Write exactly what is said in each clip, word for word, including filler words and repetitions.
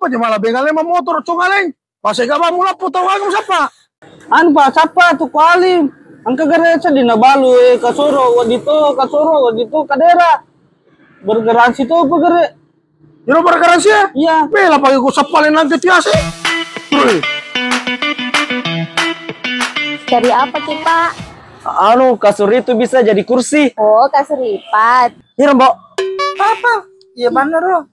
Aja malah begal memang motor congaleng. Pas ega ba mulappo tau aga musappa. Anu pa sappa tu kuali. Engka gare seddi na balu e kasoro wadito kasoro wadito kadera. Bergaransi tu apa gare? Iro bergaransi ya? Iya. Bela pagi ku sappa le nanti tiase. Cari apa ki, Pak? Anu, kasur itu bisa jadi kursi. Oh, kasur lipat. Iya, Mbok. Apa? Iya bener loh.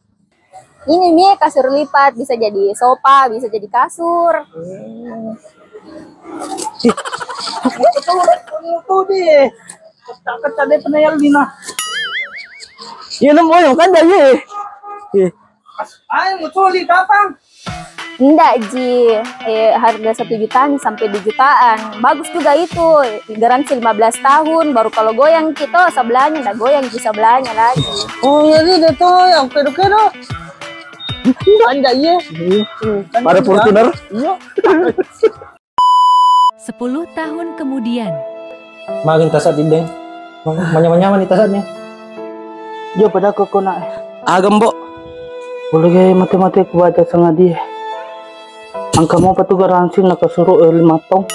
Ini nih kasur lipat bisa jadi sofa, bisa jadi kasur. Tuh deh. Kecak-kecak deh penayal Dina. Iya, nemu yang kan dah, iya. Iya. Ayo mau coli kapang. Ndak ji, eh, harga satu jutaan sampai dua jutaan. Bagus juga itu, garansi lima belas tahun. Baru kalau goyang kita sebelahnya, ndak goyang di sebelahnya lagi. Oh jadi deh tuh yang pedo-pedo. Anda iya. Pada Fortuner. Iya. Sepuluh tahun kemudian. Magin tasat dindeng. Manyamanyama ni tasat ni. Dia pada kau kena. Agam, Mbok. Boleh gaya mate-mate ku baca sangadi. Angka mau patu garansi nak kasuru eh, lima tong.